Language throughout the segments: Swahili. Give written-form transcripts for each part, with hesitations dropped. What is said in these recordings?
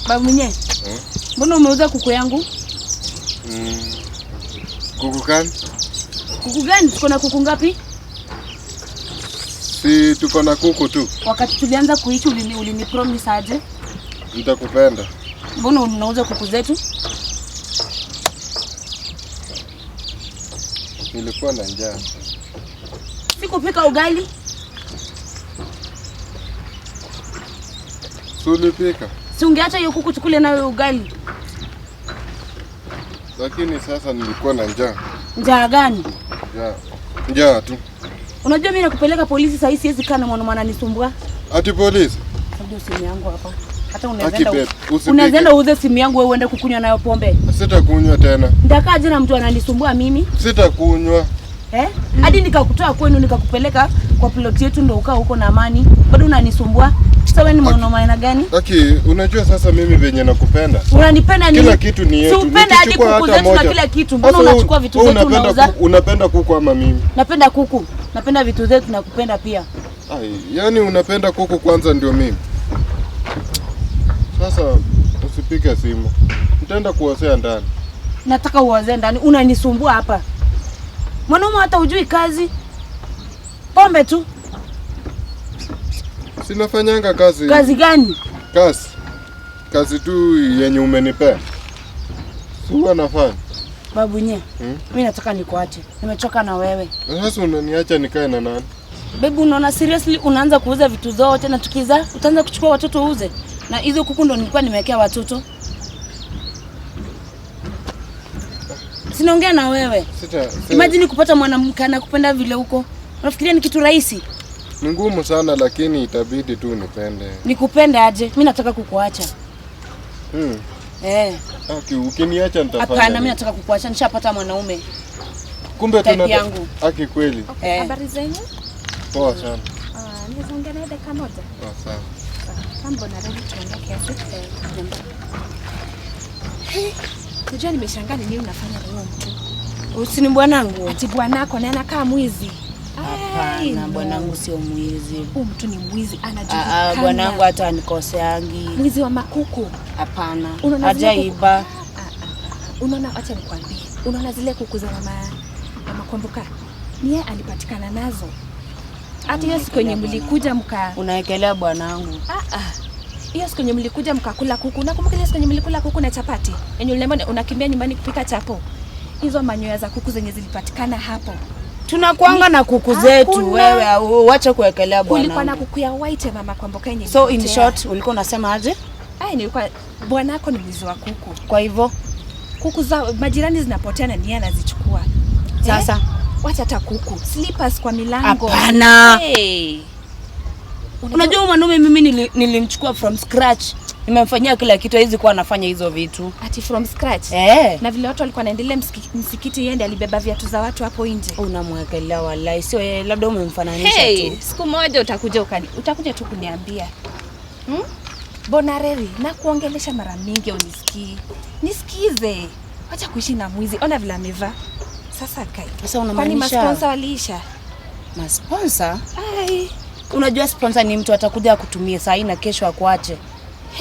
Babu mwenyewe. Mbona umeuza kuku yangu? Kuku gani? Kuku gani? Tuko na kuku ngapi? Si tuko na kuku tu. Wakati tulianza kuishi ulini promise aje? Nitakupenda. Mbona unauza kuku zetu? Nilikuwa na njaa. Sikupika ugali. Si ulipika? Si ungeacha hiyo kuku tukule nayo ugali. Lakini sasa nilikuwa na njaa. Njaa gani? Njaa. Njaa tu. Unajua mimi nakupeleka polisi sasa, siwezi kaa na mwanaume ananisumbua. Ati polisi? Unajua simu yangu hapa. Hata unaweza enda uuze simu yangu wewe uende kukunywa nayo pombe. Sitakunywa tena. Nitakaa je na mtu ananisumbua mimi? Sitakunywa. Eh? Hadi nikakutoa kwenu nikakupeleka kwa plot yetu ndio ukaa huko na amani. Bado unanisumbua. Sasa wewe ni mwanaume aina gani? Aki, unajua sasa mimi venye nakupenda. Unanipenda nini? Kila kitu ni yetu. Si upenda hadi kuku zetu na kila kitu. Mbona unachukua vitu zetu unauza? Unapenda kuku ama mimi? Napenda kuku. Napenda vitu zetu na kupenda pia. Ai, yani unapenda kuku kwanza ndio mimi. Sasa usipike simu. Nitaenda kuosea ndani. Nataka uozee ndani. Unanisumbua hapa. Mwanaume hata hujui kazi. Pombe tu. Sinafanyanga kazi. Kazi gani? Kazi. Kazi tu yenye umenipea. Huwa nafanya. Babu nye. Mimi nataka nikuache. Nimechoka na wewe. Sasa unaniacha nikae na nani? Babu, unaona seriously unaanza kuuza vitu zote na tukiza utaanza kuchukua watoto uuze. Na hizo kuku ndo nilikuwa nimewekea watoto. Sinaongea na wewe. Sita. Imagine kupata mwanamke anakupenda vile huko. Unafikiria ni kitu rahisi? Ni ngumu sana lakini itabidi tu nipende. Nikupende aje? Mimi nataka kukuacha. Eh. Aki, ukiniacha nitafanya. Hapana, mimi nataka kukuacha. Nishapata mwanaume. Kumbe tuna Aki kweli. Okay, habari zenu? Poa sana. Nimeongea naye dakika moja. Poa sana. Mambo na ready tuongee kiasi. Unajua nimeshangaa ni nini unafanya na huyo mtu. Usini bwanangu. Ati bwanako na anakaa mwizi. Hapana, bwanangu sio mwizi. Huyu mtu ni mwizi, anajulikana. Bwanangu hata anikoseangi. Mwizi wa makuku. Hapana. Hajaiba. Unaona, acha nikwambie. Unaona zile kuku za mama Kwamboka? Ni yeye alipatikana nazo. Hata hiyo siku yenye mlikuja mka unaekelea bwanangu. Hiyo siku yenye mlikuja mkakula kuku. Nakumbuka ile siku yenye mlikula kuku na chapati. Yenye uliambiwa unakimbia nyumbani kupika chapo. Hizo manyoya za kuku zenye zilipatikana hapo. Tunakuanga na kuku zetu wewe, uache kuwekelea bwana. Kulikuwa na kuku ya white mama Kwamboka yenye. So in short ulikuwa unasema aje? Ai, nilikuwa bwanako ni mwizi wa kuku. Kwa hivyo kuku za majirani zinapotea na ni yeye anazichukua. Sasa wacha hata kuku, slippers kwa milango. Hapana. Hey. Unajua mwanaume mimi nilimchukua from scratch. Nimemfanyia kila kitu, haizi kuwa anafanya hizo vitu. Ati from scratch? Na vile watu walikuwa wanaendelea msikiti, yeye ndiye alibeba viatu za watu hapo nje. Unamwekelea wallahi, sio yeye, labda umemfananisha tu. Siku moja utakuja tu kuniambia. Bonareri, na kuongelesha mara mingi unisikii. Nisikize. Acha kuishi na mwizi. Ona vile amevaa. Sasa kai. Sasa unamaanisha kwani masponsa waliisha? Masponsa? Ai. Unajua sponsor ni mtu atakuja akutumie saa hii na kesho akuache.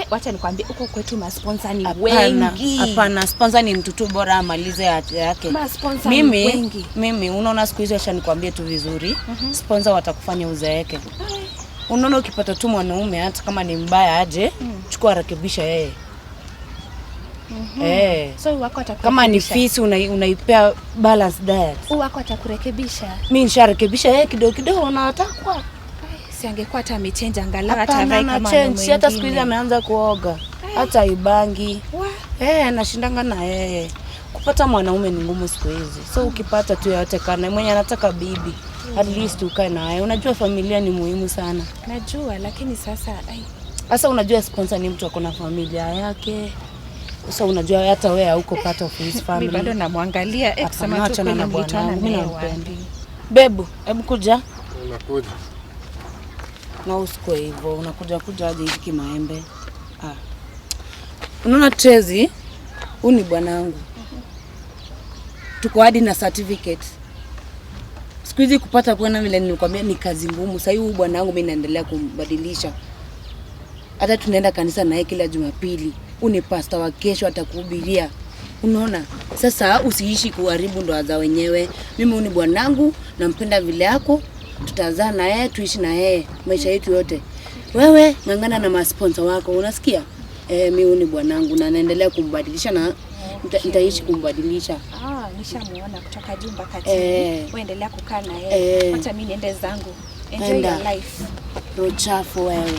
Wacha nikwambie huko kwetu masponsa ni wengi. Hapana, sponsor ni mtu tu bora amalize yake. Masponsa ni wengi. Mimi unaona siku hizo acha nikwambie tu vizuri. Sponsor watakufanya uzeeke. Unaona ukipata tu mwanaume hata kama ni mbaya aje, chukua rekebisha yeye. So wako atakurekebisha. Kama ni fisi unaipea balance diet. Wako atakurekebisha. Mimi nisharekebisha yeye kidogo kidogo na atakuwa. Si angekuwa hata amechange angalau hata avae kama change. Hata siku hizi ameanza kuoga. Hata ibangi. Anashindanga na yeye. Kupata mwanaume ni ngumu siku hizi. So ukipata tu yote kana mwenye anataka bibi, at least ukae naye. Unajua familia ni muhimu sana. Najua lakini sasa ai. Sasa unajua sponsor ni mtu akona familia yake. Sasa unajua hata wewe hauko part of his family. Mimi bado namwangalia kusema tu kweli mlitoana mimi nampenda. Bebu, hebu kuja. Unakuja. Na usikwe hivyo, unakuja kuja aje hivi kimaembe. Unaona Trezi, huyu ni bwanangu. Tuko hadi na certificate. Siku hizi kupata bwana vile nilikwambia ni kazi ngumu. Sasa huyu bwanangu mimi naendelea kumbadilisha. Hata tunaenda kanisa naye kila Jumapili. Uni pasta wa kesho atakuhubiria. Unaona? Sasa usiishi kuharibu ndoa za wenyewe. Mimi huyu ni bwanangu, nampenda vile yako. Tutazaa na yeye, tuishi na yeye maisha yetu yote. Wewe ng'ang'ana na masponsa wako, unasikia? Eh, mimi huyu ni bwanangu na naendelea kumbadilisha na nitaishi kumbadilisha. Ah, nishamuona kutoka juu mpaka chini. Wewe endelea kukaa na yeye. Wacha mimi niende zangu. Enjoy Enda. your life. Roho chafu wewe.